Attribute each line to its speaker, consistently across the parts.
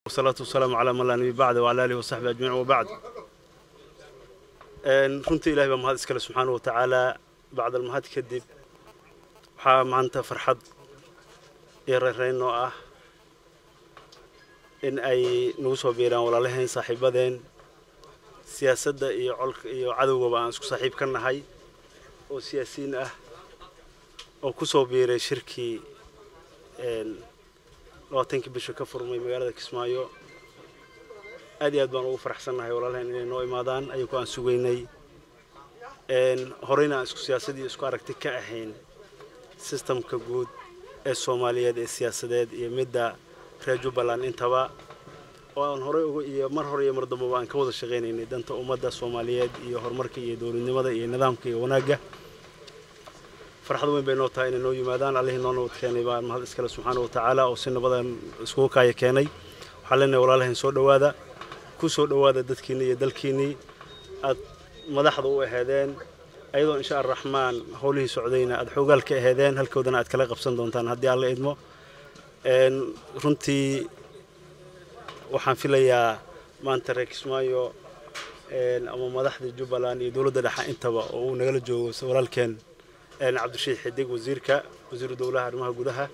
Speaker 1: والصلاة والسلام على من لا نبي بعد وعلى آله وصحبه أجمعين وبعد. Runtii Ilahay baa mahad iskale subxaana wa tacaala. Bacd almahad kadib, waxaa maanta farxad iyo reerayn noo ah in ay nagu soo biiraan walaalaheen, saaxiibadeen siyaasadda iyo colka iyo cadowgaba aan isku saaxiib ka nahay oo siyaasiyiin ah oo ku soo biiray shirkii 20-kii bisha ka furmay magaalada Kismaayo. Aad iyo aad baan ugu faraxsannahay walaalaheen inay noo imaadaan, ayagoo aan sugaynay horeyna aan isku siyaasad iyo isku aragti ka ahayn sistamka guud ee Soomaaliyeed ee siyaasadeed iyo midda reer Jubbaland intaba, oo aan horey ugu iyo mar hore iyo mar dambaba aan ka wada shaqaynaynay danta ummadda Soomaaliyeed iyo horumarka iyo dowladnimada iyo nidaamka iyo wanaagga. Farxad weyn bay noo tahay inay noo yimaadaan. Allihii noo nabad keenay baa mahad iskale subxaana wa tacaala oo si nabadan iskugu kaaya keenay. Waxaan leenahay walaalaheen, soo dhowaada, ku soo dhowaada dadkiinni iyo dalkiinnii aad madaxda u aheedeen, ayadoo insha Araxmaan howlihii socdayna aad xoogaal ka aheedeen, halkoodana aad kala qabsan doontaan haddii Alla idmo. Runtii waxaan filayaa maanta reer Kismaayo ama madaxda Jubbaland iyo dowladda dhexe intaba oo uu nagala joogo walaalkeen Cabdirashiid Xidig, wasiirka, wasiiru dowlaha arrimaha gudaha,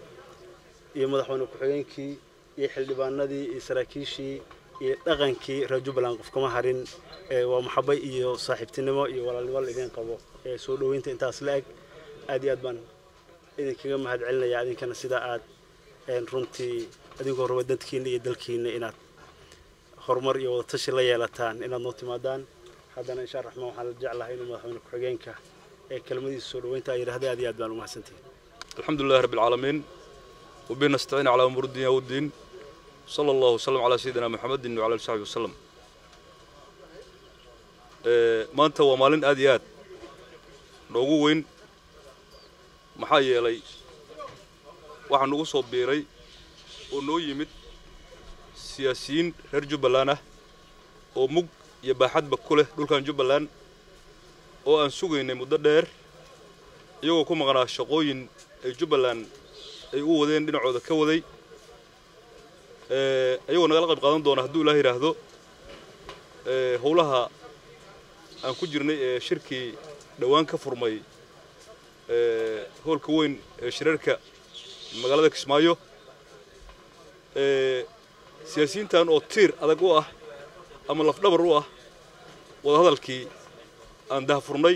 Speaker 1: iyo madaxweyne ku-xigeenkii iyo xildhibaanadii iyo saraakiishii iyo dhaqankii reer Jubbaland, qof kama harin. Waa maxabo iyo saaxiibtinimo iyo walaalnimo la idin qabo ee soo dhoweynta intaas la eg. Aad iyo aad baan idinkaga mahad celinaya idinkana sida aad runtii idinkoo raba dadkiina iyo dalkiina inaad horumar iyo wadatashi la yeelataan inaad noo timaadaan. Haddana insha Raxmaan waxaan la jeclahay inuu madaxweyne ku-xigeenka ee kelmadiisa soo dhoweynta ay yidhahda. Aad iyo aad baan umahadsantihin.
Speaker 2: الحمد لله رب العالمين وبه نستعين على أمور الدنيا والدين، صلى الله وسلم على سيدنا محمد وعلى آله وصحبه وسلم. Maanta waa maalin aad iyo aad noogu weyn, maxaa yeelay waxaa nagu soo biiray oo noo yimid siyaasiyiin reer Jubbaland ah oo mug iyo baaxadba ku leh dhulkan Jubbaland, oo aan sugaynay muddo dheer, iyagoo ku maqnaa shaqooyin ay Jubbaland ay u wadeen dhinacooda ka waday, ayagoo nagala qayb qaadan doona hadduu Ilaah yidhaahdo howlaha aan ku jirnay ee shirkii dhowaan ka furmay hoolka weyn ee shirarka magaalada Kismaayo. Siyaasiyiintan oo tiir adag u ah ama lafdhabar u ah wadahadalkii aan dahfurnay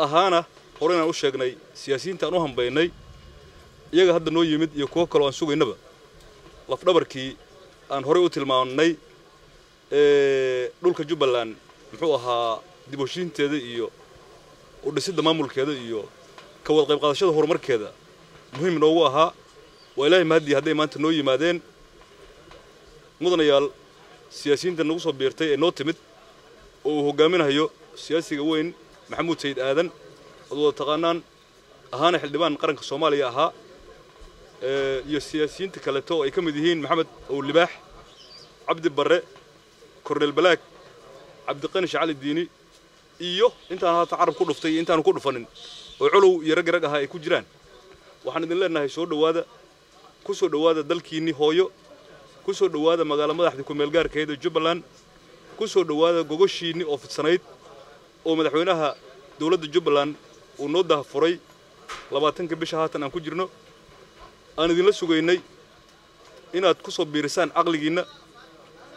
Speaker 2: ahaana, hore inaan u sheegnay, siyaasiyiinta aan u hambaynay iyaga hadda noo yimid iyo kuwo kaloo aan sugaynaba, lafdhabarkii aan horey u tilmaannay dhulka Jubbaland muxuu ahaa dib u heshiinteeda iyo u dhisidda maamulkeeda iyo ka wada qayb qaadashada horumarkeeda muhiim noogu ahaa. Waa Ilaahay mahadii hadday maanta noo yimaadeen. Mudanayaal, siyaasiyiinta nagu soo biirtay ee noo timid oo uu hoggaaminayo siyaasiga weyn Maxamuud Sayid Aadan, ood wada taqaanaan, ahaana xildhibaan qaranka Soomaaliya ahaa, iyo siyaasiyiinta kaleeto oo ay ka mid yihiin Maxamed Owlibaax, Cabdi Barre, Korneel Balaag, Cabdiqani Shacali Diini, iyo intaan haata carab ku dhuftay iyo intaanu ku dhufanin oo colow iyo raggi rag ahaa ay ku jiraan, waxaan idin leenahay soo dhowaada, ku soo dhowaada dalkiinnii hooyo, ku soo dhowaada magaalo madaxdii ku-meelgaarkeeda Jubbaland, ku soo dhowaada gogoshiinni oo fidsanayd oo madaxweynaha dowladda Jubbaland uu noo daahfuray 20-ka bisha haatan aan ku jirno. Aan idinla sugaynay inaad ku soo biirisaan caqligiinna,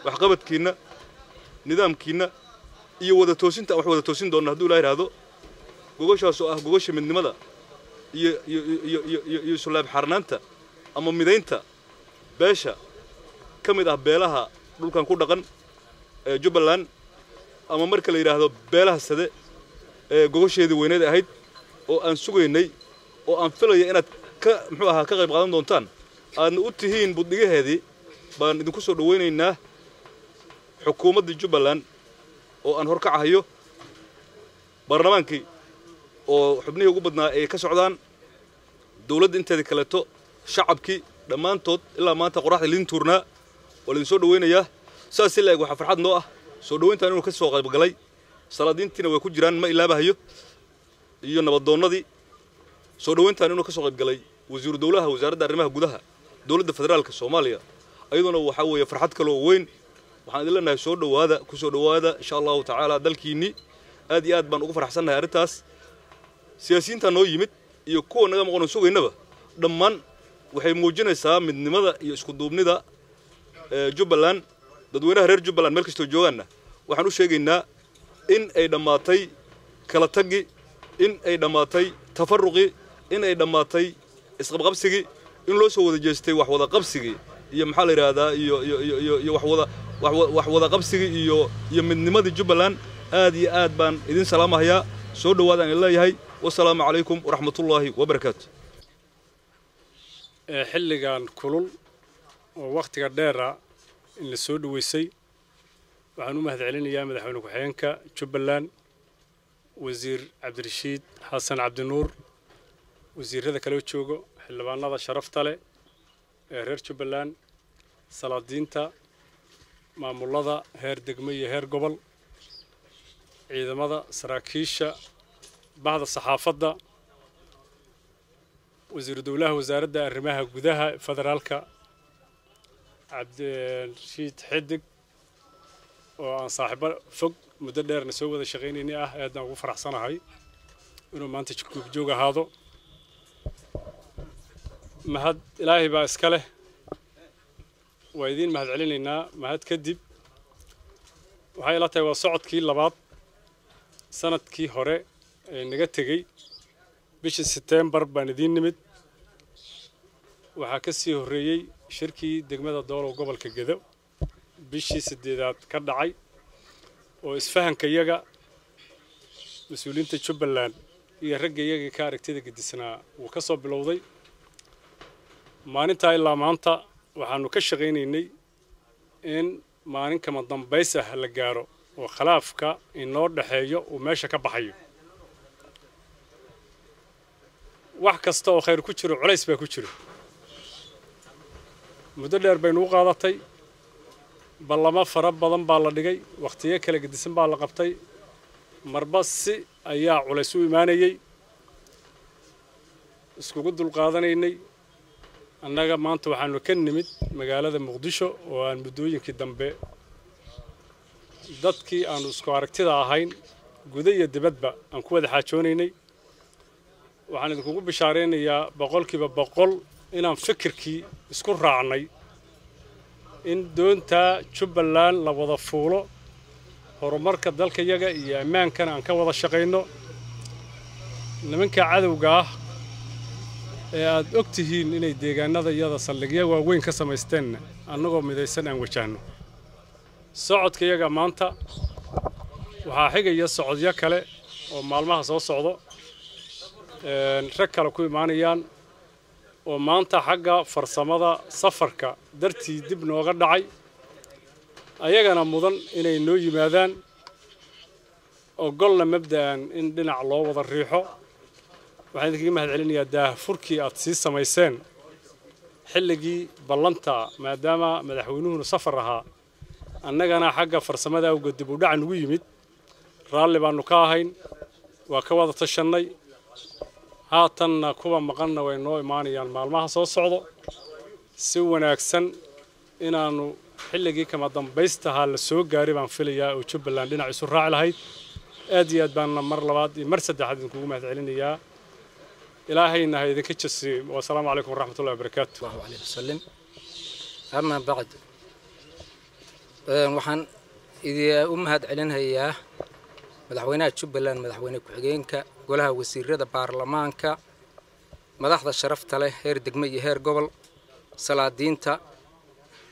Speaker 2: waxqabadkiinna, nidaamkiinna iyo wada toosinta aan wax wada toosin doonna hadduu Ilaah yidhaahdo, gogoshaas oo ah gogosha midnimada iyo iyo iyo iyo iyo iyo sulaab xarnaanta ama midaynta beesha ka mid ah beelaha dhulkan ku dhaqan ee Jubbaland, ama marka la yidhaahdo beelaha Sade ee gogosheedii weyneed ahayd oo aan sugaynay oo aan filaya inaad ka muxuu ahaa ka qayb qaadan doontaan, aadna u tihiin buddhigaheedii, baan idinku soo dhowaynaynaa xukuumaddii Jubbaland oo aan horkacahayo, baarlamaankii oo xubnihii ugu badnaa ay ka socdaan, dowladda inteeda kaleeto, shacabkii dhammaantood ilaa maanta qoraxda liin tuurnaa. Waa laidin soo dhowaynayaa. Saas si la eg waxaa farxad noo ah soo dhowayntan inuu ka soo qaybgalay salaadiintiina way ku jiraan, ma ilaabahayo, iyo nabadoonnadii. Soo dhowayntan inuu ka soo qaybgalay wasiiru dowlaha wasaaradda arrimaha gudaha dowladda federaalka Soomaaliya, Ayaduna waxaa weeye farxad kale oo weyn. Waxaan idin leenahay soo dhowaada, ku soo dhowaada insha Allahu tacaala dalkiinni. Aad iyo aad baan ugu faraxsannahay arrintaas. Siyaasiyiinta noo yimid iyo kuwa naga maqan oo sugaynaba dhammaan waxay muujinaysaa midnimada iyo isku duubnida Jubbaland. Dadweynaha reer Jubbaland meel kastoo joogaanna waxaan u sheegaynaa in ay dhammaatay kala tagi, in ay dhammaatay tafaruqii, in ay dhammaatay isqabqabsigii, in loo soo wada jeestay wax wada qabsigii iyo maxaa la yidhaahdaa iyo wax wada qabsigii iyo midnimadii Jubbaland. Aad iyo aad baan idin salaamahayaa, soo dhowaadaan idin leeyahay. Wasalaamu calaykum waraxmatullaahi wabarakaatu.
Speaker 3: Xilligan kulul oo wakhtiga dheera in la soo dhoweysay, waxaan u mahad celinayaa madaxweyne ku-xigeenka Jubbaland, wasiir Cabdirashiid Xasan Cabdinuur, wasiirada kale joogo, xildhibaanada sharafta leh ee reer Jubbaland, salaadiinta, maamulada heer degmo iyo heer gobol, ciidamada, saraakiisha, bahda saxaafadda, wasiiru dowlaha wasaaradda arrimaha gudaha federaalka Cabdirashiid Xidig oo aan saaxiibo fog muddo dheerna soo wada shaqaynaynay ah. Aadaan ugu faraxsanahay inuu maanta goobjoog ahaado. Mahad Ilaahay baa iska leh, waa idiin mahad celinaynaa. Mahad kadib, waxay ila tahay waa socodkii labaad. Sanadkii hore ee naga tegey bishii Setembar baan idiin nimid. Waxaa ka sii horreeyey shirkii degmada Doolow, gobolka Gedo, bishii 8aad ka dhacay oo isfahanka iyaga mas-uuliyiinta Jubbaland iyo ragga iyagii ka aragtida gedisnaa wuu ka soo bilowday. Maalintaa ilaa maanta waxaanu ka shaqaynaynay in maalin kama dambays ah la gaaro oo khilaafka inoo dhexeeyo uu meesha ka baxayo. Wax kasta oo khayr ku jiro culays baa ku jiro. Muddo dheer baynu u qaadatay, ballamo fara badan baa la dhigay, wakhtiyo kala gedisan baa la qabtay, marba si ayaa culays u imaanayey, iskugu dulqaadanaynay. Annaga maanta waxaanu ka nimid magaalada Muqdisho oo aan muddooyinkii dambe dadkii aanu isku aragtida ahayn guda iyo dibadba aan ku wada xaajoonaynay. Waxaan idinkugu bishaaraynayaa 100% inaan fikirkii isku raacnay in doontaa Jubbaland la wada fuulo, horumarka dalka yaga iyo ammaankana aan ka wada shaqayno. Nimanka cadowga ah ee aad og tihiin inay deegaanada iyada saldhigya waaweyn ka samaysteenna annagoo midaysan aan wajahno. Socodka iyaga maanta waxaa xigaya socodyo kale oo maalmaha soo socdo rag kale ku imaanayaan oo maanta xagga farsamada safarka dartii dib nooga dhacay, ayagana mudan inay noo yimaadaan ogolna mabda'an in dhinac loo wada riixo. Waxaan idinkaga mahad celinayaa daahfurkii aad sii samayseen xilligii ballanta, maadaama madaxweynuhuna safar ahaa, annagana xagga farsamada awgeed dib u dhac nugu yimid. Raalli baanu ka ahayn, waa ka wada tashannay. Haatanna kuwa maqanna way noo imaanayaan maalmaha soo socdo. Si wanaagsan inaannu xilligii kama dambaystahaa la soo gaaray baan filayaa oo Jubbaland dhinac isu raaci lahayd. Aad iyo aad baanna mar labaad iyo mar saddexaad idinkugu mahad celinayaa. Ilaahayna ha idinka jasiyo. Wasalaamu calaykum waraxmatullahi wabarakaatu.
Speaker 4: Allahu calayhi wasalam. Amaa bacd, waxaan idin u mahad celinhayaa madaxweynaha Jubbaland, madaxweyne ku-xigeenka, golaha wasiirada, baarlamaanka, madaxda sharafta leh heer degmo iyo heer gobol, salaadiinta,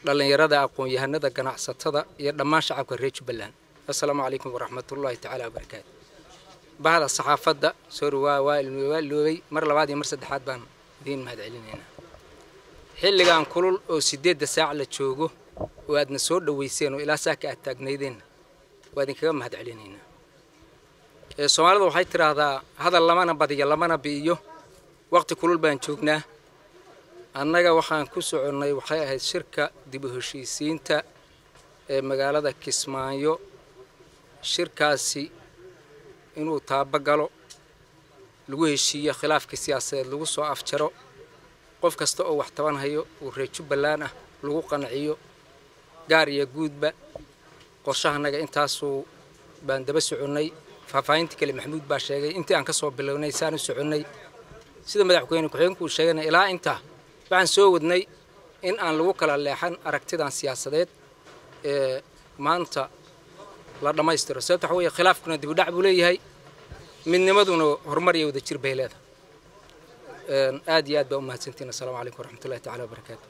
Speaker 4: dhallinyarada, aqoon-yahanada, ganacsatada iyo dhammaan shacabka reer Jubbaland. Assalaamu calaykum waraxmatullaahi tacaala wabarakaatu. Bahda saxaafadda, sorry, waa iloobay. Mar labaad iyo mar saddexaad baan idiin mahad celinaynaa xilligan kulul oo 8da saac la joogo oo aadna soo dhoweyseen oo ilaa saaka aad taagnaydeenna, waa idinkaga mahad celinaynaa. Soomaalida waxay tidhaahdaa hadal lamana badiyo lamana bi'iyo. Waqti kulul baan joognaa. Annaga waxaan ku soconnay waxay ahayd shirka dib u heshiisiinta ee magaalada Kismaayo. Shirkaasi inuu taabo galo, lagu heshiiyo khilaafkii siyaasadeed, lagu soo afjaro, qof kasta oo wax tabanhayo uu reer Jubbaland ah. lagu qanciyo gaar iyo guudba. Qorshahanaga intaasuu baan daba soconnay. Faahfaahintii kale Maxamuud baa sheegay intii aan ka soo bilownay saan u soconnay, sida madaxweyne ku-xigeenku uu sheegana ilaa intaa waxaan soo wadnay in aan lagu kala leexan aragtidan siyaasadeed ee maanta la dhammaystiro. Sababta waxa weeye khilaafkuna dibudhac buu leeyahay, midnimaduna horumar iyo wadajir bay leedahay. Aad iyo aad baa u mahadsantihin. Assalaamu calaykum waraxmatullahi tacala wabarakaatu.